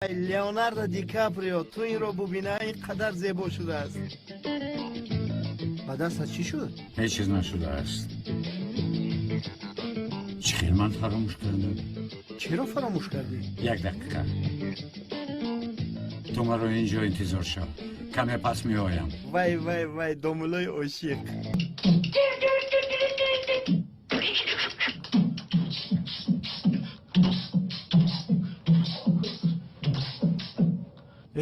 Леонардо Ди Каприо, ту инро бубина, ин қадар зебо шудааст. Ба дастат чӣ шуд? Ҳеҷ чиз нашудааст. Чӣ хел ман фаромӯш кардам? Чаро фаромӯш кардӣ? Як дақиқа. Ту маро инҷо интизор шав. Каме пас меоям. Вай, вай, вай, домулои ошиқ.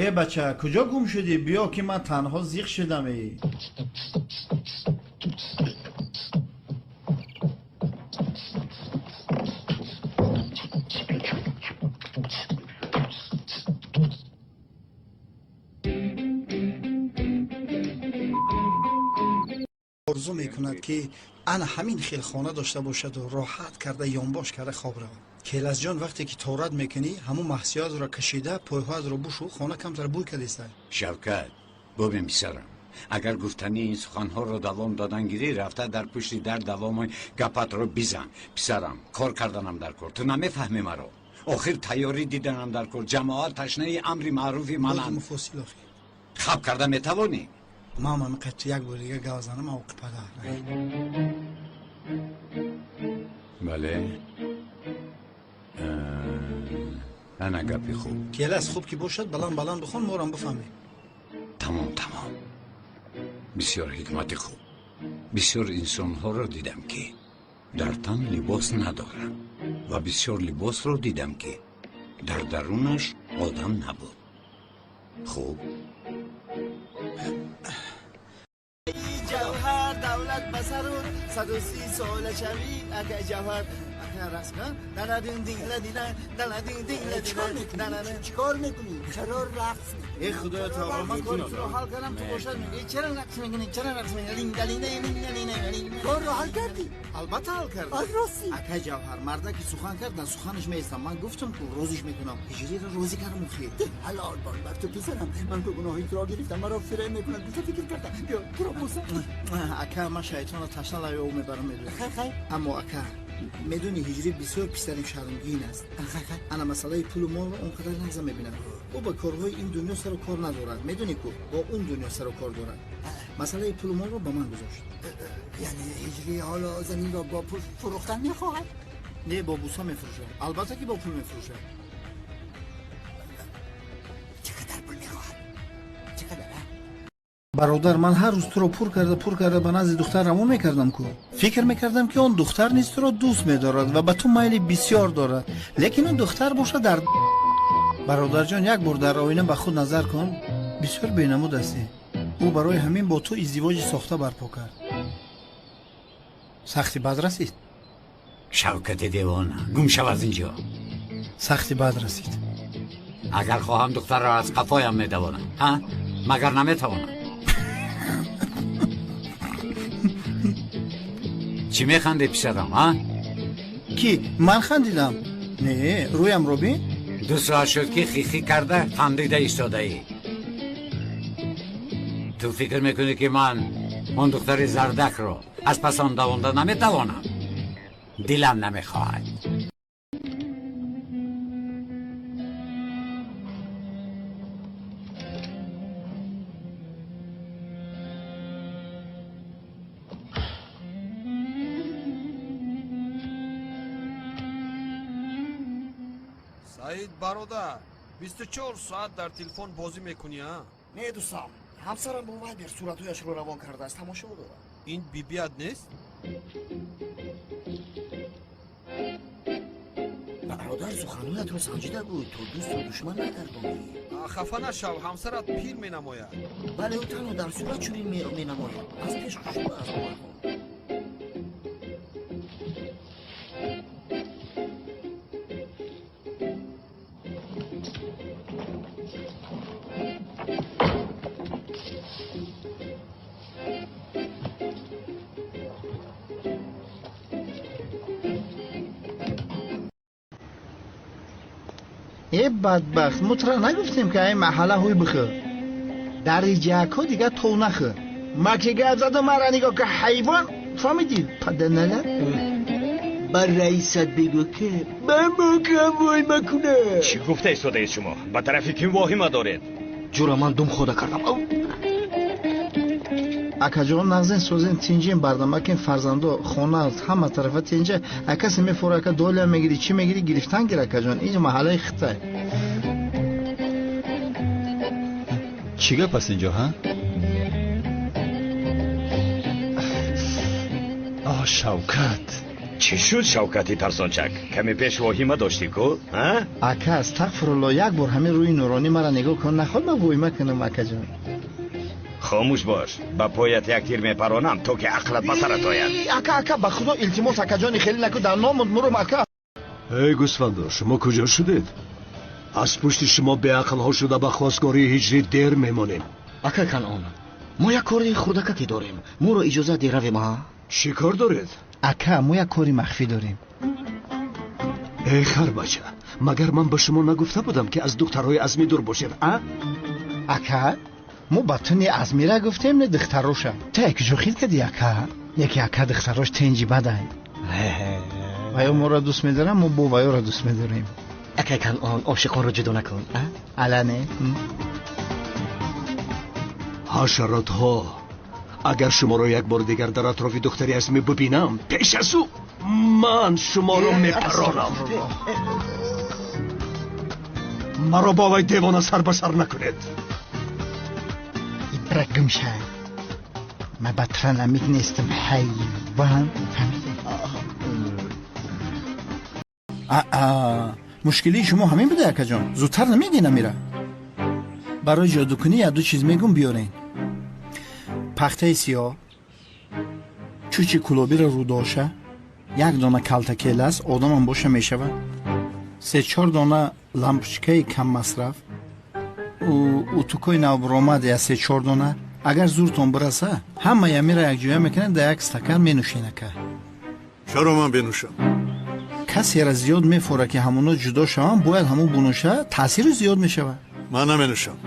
Э, бача, куҷо гум шудӣ? Биё, ки ман танҳо зиқ шудам. Э, Орзу мекунад, ки ана ҳамин хел хона дошта бошаду роҳат карда ёнбош карда хоб равад. Келасҷон, вақте ки торат мекунӣ, ҳамун маҳсиётро кашида пойҳоятро бушу, хона камтар бӯй кадеста. Шавкат, бубин, писарам, агар гуфтани ин суханҳоро давом додан гирӣ, рафта дар пушти дар давоми гапатро бизан. Писарам, кор карданам дар кор, ту намефаҳмӣ маро. Охир тайёрӣ диданам дар кор, ҷамоат ташнаи амри маъруфи мананд. Муфосил охи. Хаб карда метавонӣ? Ман ҳамин як бор дига гав занам, авқи падар. Бале, ана гапи хуб. Келас, хуб ки бошад, баланд баланд бихон, морам бифаҳмем. Тамом, тамом. Бисёр ҳикмати хуб. Бисёр инсонҳоро дидам, ки дар тан либос надоранд, ва бисёр либосро дидам, ки дар дарунаш одам набуд. Хуб. Ҷавҳар, давлат ба сару 130 сола шавӣ, ака Ҷавҳар, ака, рақс кун. Чикор мекунӣ? Чаро рақс? Э, худоё таоло, ман кори туро ҳал кардам, ту бошад мегӯӣ, чаро рақс мекунӣ, чаро рақс мекунӣ? Корро ҳал кардӣ? Албатта, ҳал кардам. Аз ростӣ? Ака Ҷавҳар, марда ки сухан кард, дар суханаш меистам. Ман гуфтам, ку розиш мекунам, ҳиҷриро розӣ кардам охир. Ҳалол бод бар ту, писарам. Ман ку гуноҳи туро гирифтам, маро фиреб мекунад гуфта фикр кардам. Биё, туро бусам. Ака, ман шайтонро ташна лаби об мебарам, медонӣ. Хай, хай. Аммо, ака, медонӣ, ҳиҷрӣ бисёр писари шармгин аст. Ана масъалаи пулу молро он қадар нағза мебинад. Ӯ ба корҳои ин дунё сару кор надорад, медонӣ ку, бо он дунё сару кор дорад. Масъалаи пулу молро ба ман гузошт. Яъне ҳиҷрӣ ҳоло заминро бо пул фурӯхтан мехоҳад? Не, бо буса мефурӯшад. Албатта ки бо пул мефурӯшад. Чӣ қадар пул мехоҳад? Чӣ қадар? Бародар, ман ҳар рӯз туро пур карда, пур карда ба назди духтар равон мекардам ку. Фикр мекардам, ки он духтар низ туро дӯст медорад ва ба ту майли бисёр дорад, лекин он духтар бошад дар. Бародарҷон, як бор дар оина ба худ назар кун, бисёр бенамуд ҳастӣ. Ӯ барои ҳамин бо ту издивоҷи сохта барпо кард. Сахти бад расид. Шавкати девона, гум шав аз инҷо. Сахти бад расид. Агар хоҳам, духтарро аз қафоям медавонам. Ҳа, магар наметавонам? Чӣ механдӣ, писарам, а? Ки ман хандидам? Не, рӯямро бин. 2 соат шуд, ки хихӣ карда хандида истодаӣ. Ту фикр мекунӣ, ки ман он духтари зардакро аз пас он давонда наметавонам? Дилам намехоҳад. Саид бародар, 24 соат дар телефон бозӣ мекунӣ, а? Не, дӯстам, ҳамсарам бо Вайбер суратҳояшро равон кардааст, тамошо дорам. Ин бибият нест? Бародар, суханҳоятро санҷида гӯй, то дӯсту душман нагардонӣ. Хафа нашав, ҳамсарат пир менамояд. Бале, ӯ танҳо дар сурат чунин менамояд, аз пеш хушрӯ аст, бовар кун. Э, бадбахт, мо тура нагуфтем, ки ай маҳалла ҳуй бихӯр, дар ҷакҳо дигар тов нахӯр? Ма ки гап задам, мара нигоҳ ка, ҳайвон, фаҳмидӣ, паданала? Ба раисат бигӯ, ки ба мо кам воҳима кунад. Чӣ гуфта истодаед шумо? Ба тарафи ким воҳима доред? Ҷура, ман дум хода кардам. Акаҷон, нағзен, созен, тинҷен, бардамакен, фарзандо, хона, ҳама тарафа тинҷа. Акасе мефора, ака, доля мегирӣ, чӣ мегирӣ, гирифтан гир, акаҷон, инҷа маҳаллаи хитай. Чӣ гап аст инҷо, ҳа? О, Шавкат! Чӣ шуд, Шавкати тарсончак? Каме пеш воҳима доштӣ ку, а? Ака, астағфирулло, як бор ҳамин рӯи нуронӣ мара нигоҳ кун, наход ман воҳима кунам, акаҷон. Хомӯш бош, ба поят як тир мепаронам, то ки ақлат ба сарат ояд. Ака, ака, ба худо, илтимос, акаҷони, хеле наку, дар номут мурум, ака. Эй гӯсфандо, шумо куҷо шудед? Аз пушти шумо беақлҳо шуда ба хостгории ҳиҷрӣ дер мемонем. Ака Канъон, мо як кори хурдакаке дорем, моро иҷозат де равем, а? Чӣ кор доред? Ака, мо як кори махфӣ дорем. Эй харбача, магар ман ба шумо нагуфта будам, ки аз духтарҳои Азмӣ дур бошед, а? Ака, мо ба ту не Азмира гуфтем, не духтароша. Ту якҷо хил кардӣ, ака. Яке, ака, духтарош тенҷи бадай. Ваё моро дӯст медорам, мо бо ваёро дӯст медорем. Акай Канъон, ошиқонро ҷудо накун, а? Ала не. Ҳашаротҳо, агар шуморо як бори дигар дар атрофи духтари Азмӣ бибинам, пеш аз ӯ ман шуморо мепаронам. Маро бо вай девона сар ба сар накунед. Ибра, гумша, ман ба транамик нестам, ҳайвон, фаҳмидӣ? Аа, мушкилии шумо ҳамин буда, акаҷон, зудтар намегӣ намира. Барои ҷодукунӣ як ду чиз мегум, биёрен: пахтаи сиёҳ, чучи кулобиро рӯдоша, як дона калтакелас, одамам боша мешавад, се-чор дона лампочкаи каммасраф, утукои навбуромад я се-чор дона. Агар зуртон бираса, ҳама ямира якҷоя мекунед, дар як стакан менӯшен, ака. Чаро ман бенӯшам? Касера зиёд мефора, ки ҳамоно ҷудо шаванд, бояд ҳамон бунӯша, таъсиру зиёд мешавад. Ман наменӯшам.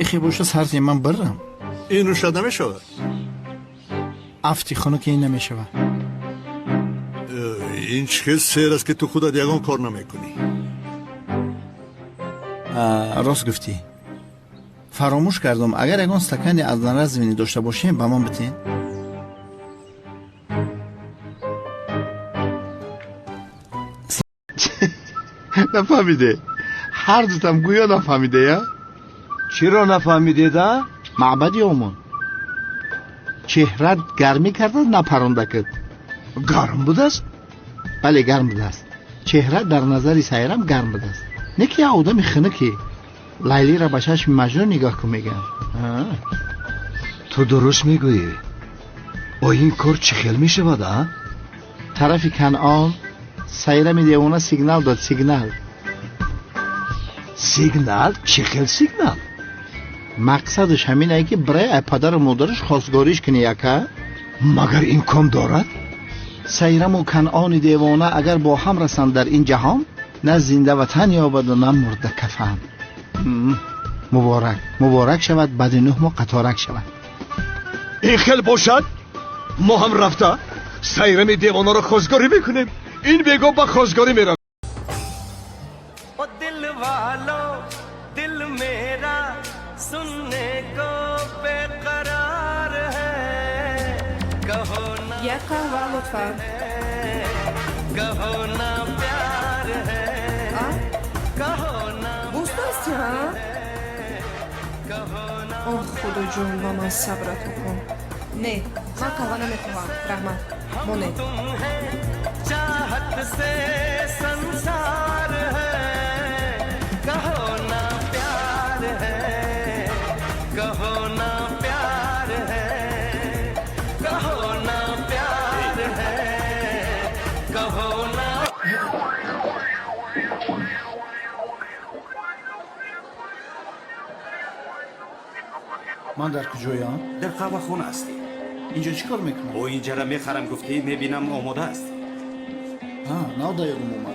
Ихе боша, сарти ман бирам. Ин нӯшад намешавад. Афти хунуки ин намешавад. Ин чӣ хел сер аст, ки ту худат ягон кор намекунӣ? Рост гуфтӣ, фаромӯш кардам. Агар ягон стакани одноразовый дошта бошем, ба ман битен. Нафаҳмиде, ҳар дутам гӯё нафаҳмиде, я? Чиро нафаҳмидед, а? Маъбади омон чеҳрат гармӣ карда напаронда кид. Гарм будааст? Бале, гарм будааст. Чеҳра дар назари Сайрам гарм будааст, не ки як одами хунуке. Лайлиро ба чашми Маҷнун нигоҳ кун, мегӯям. Ту дуруст мегӯӣ. О, ин кор чӣ хел мешавад, а? Тарафи Канъон Сайрами девона сигнал дод, сигнал. Сигнал? Чӣ хел сигнал? Мақсадаш ҳаминае, ки бирай ай падару модараш хостгориш кунӣ, ака. Магар имкон дорад? Сайраму Канъони девона агар бо ҳам расанд дар ин ҷаҳон, на зинда ватан ёбаду, на мурда кафан. Муборак, муборак шавад, баъди 9 моҳ қаторак шавад. Ин хел бошад, мо ҳам рафта Сайрами девонаро хостгорӣ мекунем. Ин бего ба хостгорӣ меравад. ओ दिल वालों, दिल मेरा सुनने को बेकरार है, कहो ना। Як қаҳва, лутфан. कहो ना प्यार है, कहो ना। Боз дасти, ҳа? Оҳ, Худоҷон, ба ман сабр ато кун. Не, ман қаҳва намехоҳам, раҳмат, монед. तुम है, चाहत से संसार है, कहो ना प्यार है, कहो ना प्यार है, कहो ना प्यार है, कहो ना। Ман дар куҷоям? Дар қаҳвахона ҳастӣ. Инҷо чӣ кор мекунам? Бо инҷара мехарам гуфтӣ, мебинам, омода аст. Нав да ёдам омад.